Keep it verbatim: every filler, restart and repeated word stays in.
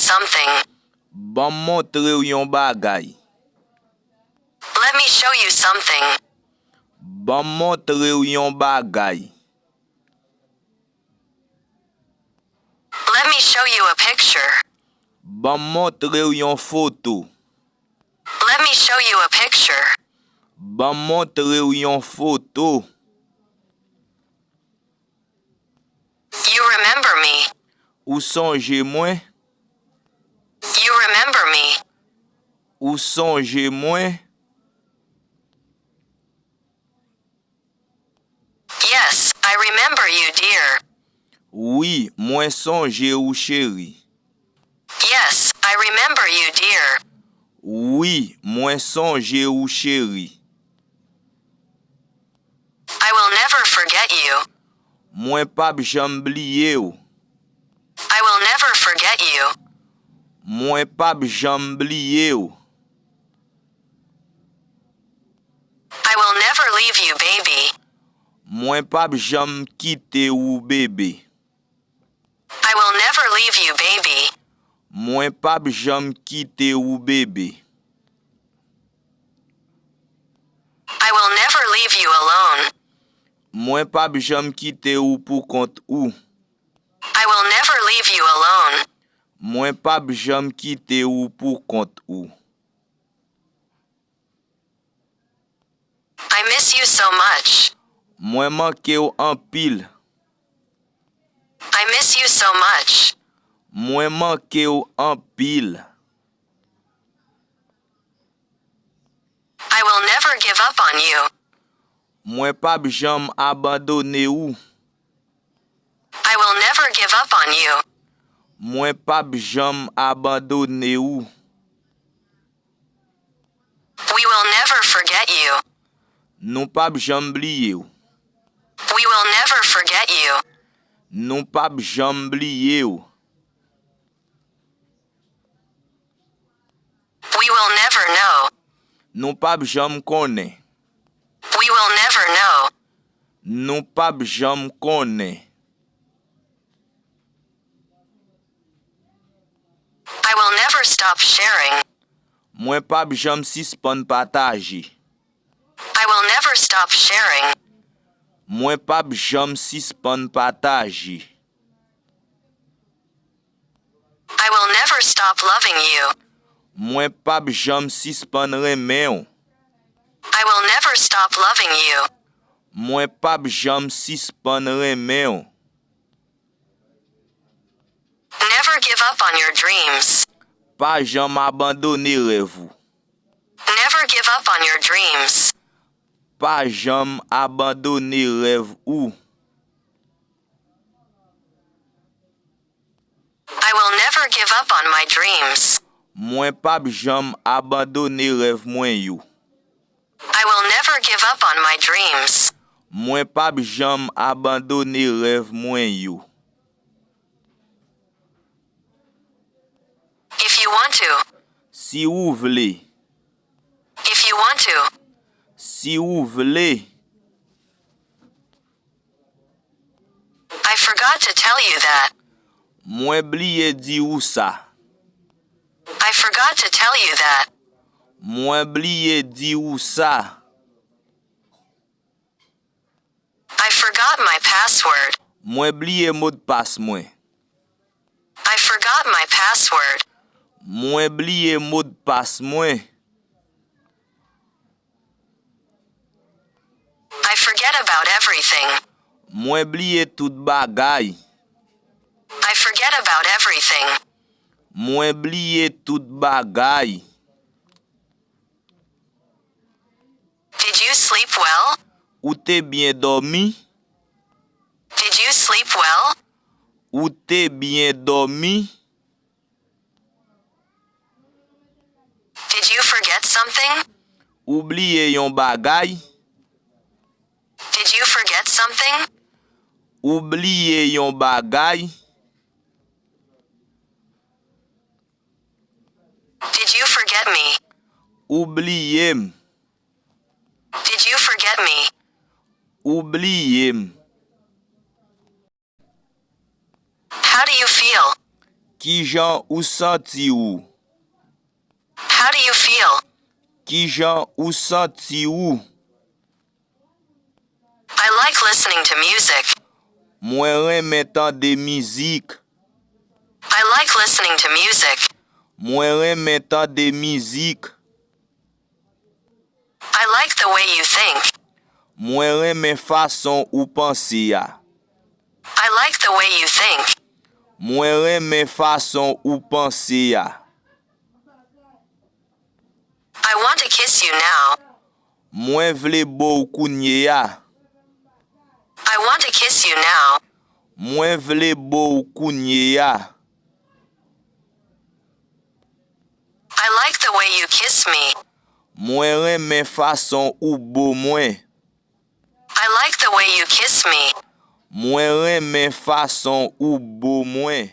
something. Ban m montre w yon bagay. Let me show you something. Ban m montre w yon bagay. Let me show you a picture. Ban m montre w yon foto. Let me show you a picture. Ban m montre w yon foto. You remember me. Ou sonje mwen? You remember me. Ou sonje mwen? Yes, I remember you, dear. Wi, mwen sonje ou, cheri. Yes, I remember you, dear. Wi, mwen sonje ou, cheri. I will never forget you. Mwen p ap janm bliye w. I will never forget you. Mwen p ap janm bliye w. I will never leave you, baby. Mwen p ap janm kite w, bebe. I will never leave you, baby. Mwen p ap janm kite w, bebe. I will never leave you alone. Mwen p ap janm kite w poukont ou. I will never leave you alone. Mwen p ap janm kite w poukont ou. I miss you so much. Mwen manke w anpil. I miss you so much. Mwen manke w anpil. I will never give up on you. Mwen p ap janm abandone w. I will never give up on you. Mwen p ap janm abandone w. We will never forget you. Nou p ap janm bliye w. We will never forget you. Nou p ap janm bliye w. We will never know. Nou p ap janm konnen. We will never know. Nou p ap janm konnen. I will never stop sharing. Mwen p ap janm sispann pataje. I will never stop sharing. Mwen p ap janm sispann pataje. I will never stop loving you. Mwen p ap janm sispann renmen w. I will never stop loving you. Mwen p ap janm sispann renmen w. Never give up on your dreams. Pa janm abandone rèv ou. Never give up on your dreams. Pa janm abandone rèv ou. I will never give up on my dreams. Mwen p ap janm abandone rèv mwen yo. I will never give up on my dreams. Mwen p ap janm abandone rèv mwen yo. If you want to. Si ou vle. If you want to. Si ou vle. I forgot to tell you that. Mwen bliye di ou sa. I forgot to tell you that. Mwen bliye di ou sa. I forgot my password. Mwen bliye modpas mwen. I forgot my password. Mwen bliye modpas mwen. I forget about everything. Mwen bliye tout bagay. I forget about everything. Mwen bliye tout bagay. Did you sleep well? Ou te byen dòmi? Did you sleep well? Ou te byen dòmi? Did you forget something? Ou bliye yon bagay? Did you forget something? Ou bliye yon bagay? Did you forget me? Ou bliye m? Did you forget me? Ou bliye m? How do you feel? Kijan ou santi w? How do you feel? Kijan ou santi w? I like listening to music. Mwen renmen tande mizik. I like listening to music. Mwen renmen tande mizik. I like the way you think. Mwen renmen fason ou panse a. I like the way you think. Mwen renmen fason ou panse a. I want to kiss you now. Mwen vle bo w kounye a. I want to kiss you now. Mwen vle bo w kounye a. I like the way you kiss me. Mwen renmen fason ou bo mwen. I like the way you kiss me. Mwen renmen fason ou bo mwen.